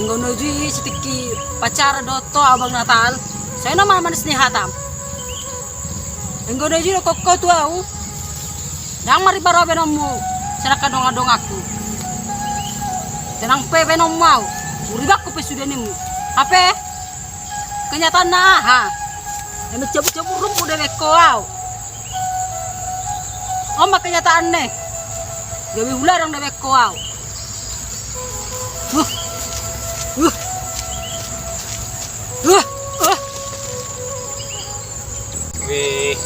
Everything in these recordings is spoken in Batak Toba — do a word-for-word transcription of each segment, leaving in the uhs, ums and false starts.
Anggo na uju i sitingki pacaran dohot ho abang Natal. Sai na ma manis ni hatam. Anggo na uju i dokkon ho tu au. Ndang maribaro baenonmu sian angka dongan-donganku. Tenang pe baenonmu au. Uribanku pe sude ninmu. Hape kenyataanna aha? Emang cabut-cabut rumpu de baen ho au. On ma kenyataanna. Gabe huladang de baen ho au. Uh. Uh. Uh. Uh. Weh.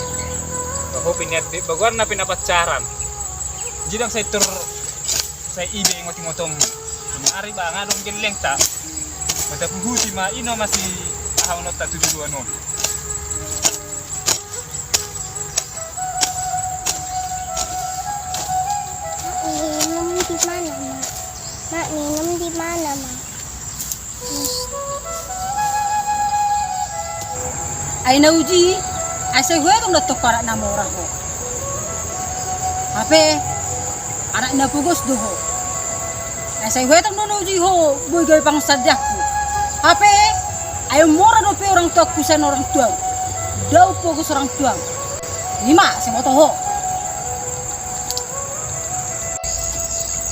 Baho pe nian bagoan na pinapacaran. Jidang sai tur sai ibe ingot-ingotonmu. Ari ba nga adong gellengta. Mata puhuti ma ino masi aha ononta tu juluan on. Mak, minum di mana, Mak? Mak, minum di mana, Mak? Ai na uju i, ai sai huetong do antong anak na mora ho. Hape anak na pogos do ho. Ai sai huetong do na uju i ho boi gabe pangunsandeanku. Hape ai mora dope orang tuaku sian orang tuam. Dao pogos orang tuam. Ima sai boto ho.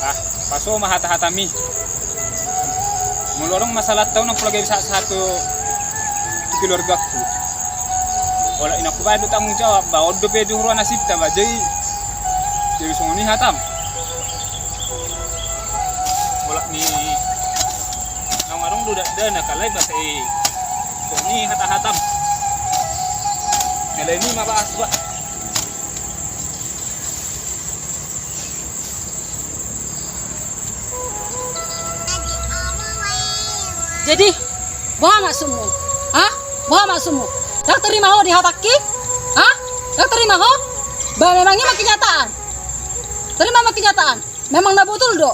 Ah, paso ma hata-hatami. Molo adong masalah tau nang pola gabe sahat-sahat tu keluargaku. Olat inangku baen do tanggung jawab ba on dope di huroa nasibta ba jadi. Jadi songon i hatam. Olat ni naung adong do dakdanak alai ba sai songon i hata-hatam. Alai ni ma bahas ba. Jadi boha maksudmu? Hah? Boha maksudmu? Ndang tarima ho di hatangki? Hah? Ndang tarima ho? Ba memang i ma kenyataan. Tarima ma kenyataan. Memang na botul do.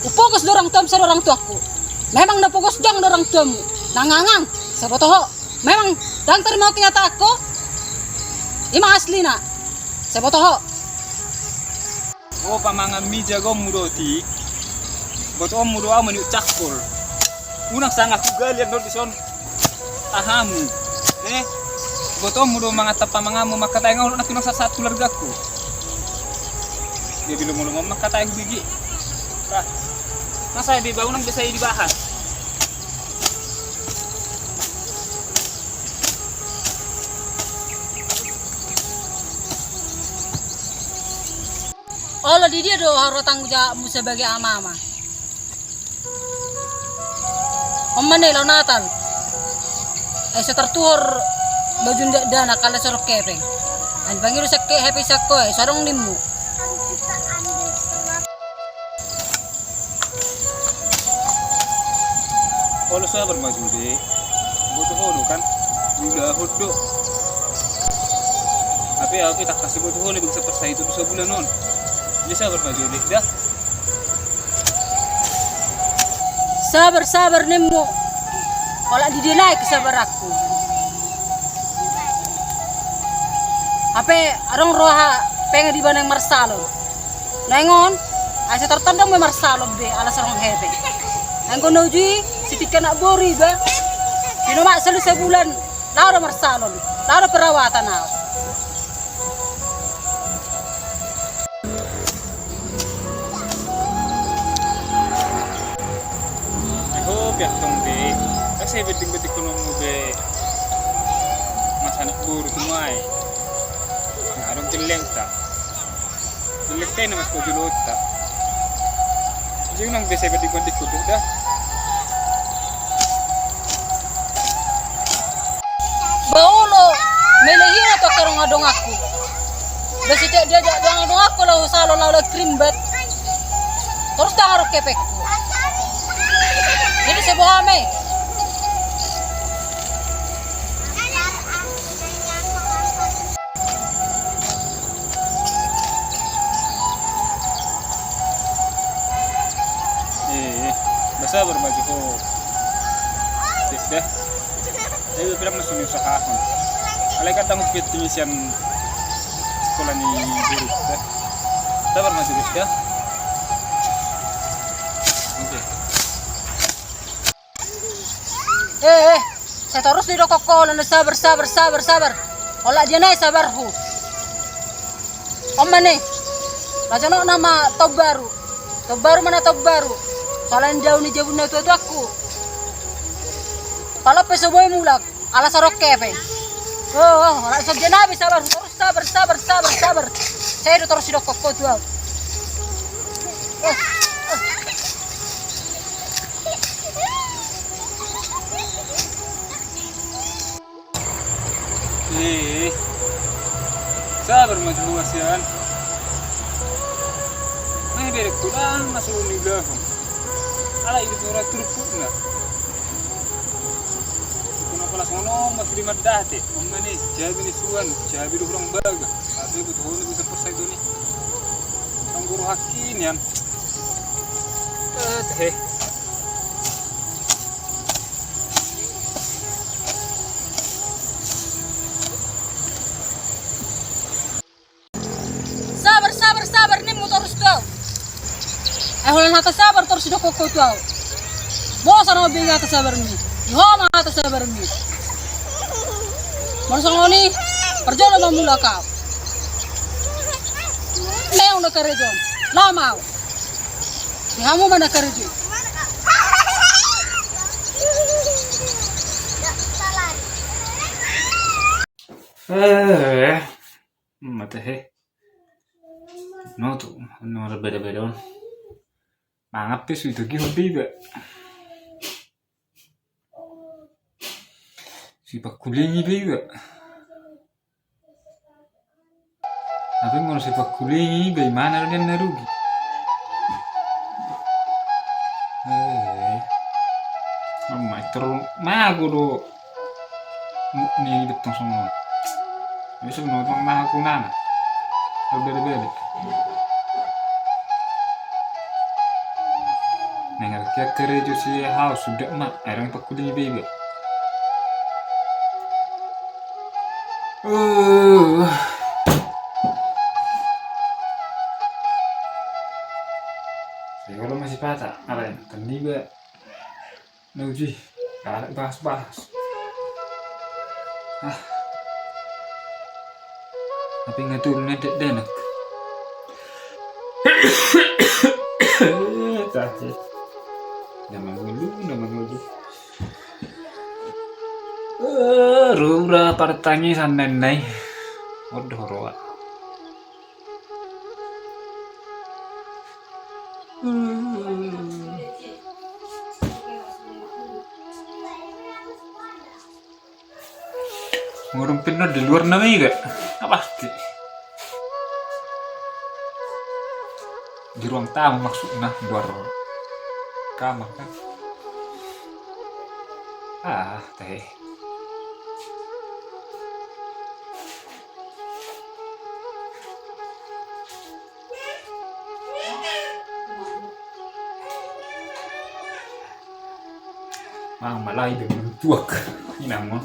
Hupogos do orang tuam sian orang tuaku. Memang na pogos jang do orang tuamu. Nang angang, sai boto ho. Memang ndang tarima ho kenyataanku. I ma aslina. Sai boto ho. O pamangan mi jagonmu do ti. Botoonmu do au maniuk cakol. Unang sanga hugalian do dison. Ahamu. Eh. Botoonmu do mangan tap pamanganmu mangkatai nga ulok nangkin sahat-sahat keluargaku. Dia bilomo-lomo mangkatai hubigi. Masa di ba unang bisa dibahas. Olo di dia do haroa tanggung jawabmu sebagai ama-ama? On ma na i laho Natal. Ai so tartuhor bajun dakdanak alai so adong hepeng. Ai pangido sangke hepeng sangko ai so adong nimmu. Olo sabar ma jolo. Boto ho do kan. Ulahon do. Hape au pe tangkas diboto ho na bangsa parsahit tu sabulan on. Jadi sabar ma jolo da. Sabar sabar nimmu. Olat di dia nai kesabaranku. Hape adong roha pengen di ba naeng marsalon. Naeng on ai so tartanda ma marsalon be ala so adong hepeng. Anggo na uju i sitingki anak boru iba. Sino ma salu sabulan laho do marsalon. Laho do perawatan au. Ai ho pe antong be. Asa i bending-bending kono mu be. Masa anak boru tu mai. Nga adong gellengta. Gellengta i na mas pojolotta. Jadi unang be sai bending-bending kono da. Ba olo, mele hira tu angka dongan-donganku. Ba setiap diajak dongan-donganku laho salon laho laho krimbat. Torus ndang adong hepengku. Jadi sai boha ma i. Eh, ba sabar ma jolo ho. Deh, deh. Ai pe ndang na so niusahahon. Alai kan ndang hupiet tinggi sian sikola ni guru da. Sabar ma jolo da. Oke. Eh, eh, sai torus didokkon ho, holan sabar, sabar, sabar, sabar. Holan dia nai sabarhu. On ma ni. Raja no nama taon baru. Taon baru mana taon baru. Soalna ndang dao ni jabu ni natuatuangku. Pala pe so boi mulak. Ala saro kepe. Oh, oh, ala so dia nai sabar. Torus sabar, sabar, sabar, sabar. Sai do torus didokkon ho tu au. Eh, sabar ma jua sian. Nah, derek kuda masuk di belakang. Ala itu suara turpukna. Kuna pala sono masuk di madate. Om ni, jabi ni suan, jabi do hurang baga. Tapi betul ni bisa persa itu ni. Tangguru hakinian. Eh, teh. Sabar, sabar, sabar, nimmu torus tu au. Ai holan hata sabar torus didokkon ho tu au. Bosan au be hata sabarmi. Di ho ma hata sabarmi. Molo songon i, parjolo ma mulak au. Meong do karejo. Laho ma au. Di hamu ma na karejo. Eh, mate he. No tu, no beda-beda on. Mangan pe so itogihon be iba. So ipangkulingi be iba. Tapi molo so ipangkulingi be, imana do nian na rugi. Eh. Amai terlalu mago do. Ni bettong songon. Bisa menonton mago nana. Beda-beda. Nang ada kia karejo si hau sudah ma, airang pangkulingi be iba. Uh. Saya kalau masih patah, ala yang tadi ba. Na uji, galak bahas-bahas. Ah. Tapi ngatulna dedenak. Tahe. Na mangolu, na mangolu. Eh, rura partangisan nenai. Waduh, roa. Ngurung pinna di luar nama iga? Ah, pasti. Di ruang tamu maksudnya, luar kamar kan. Ah, teh. Mang malai dengan tuak. Ini namun.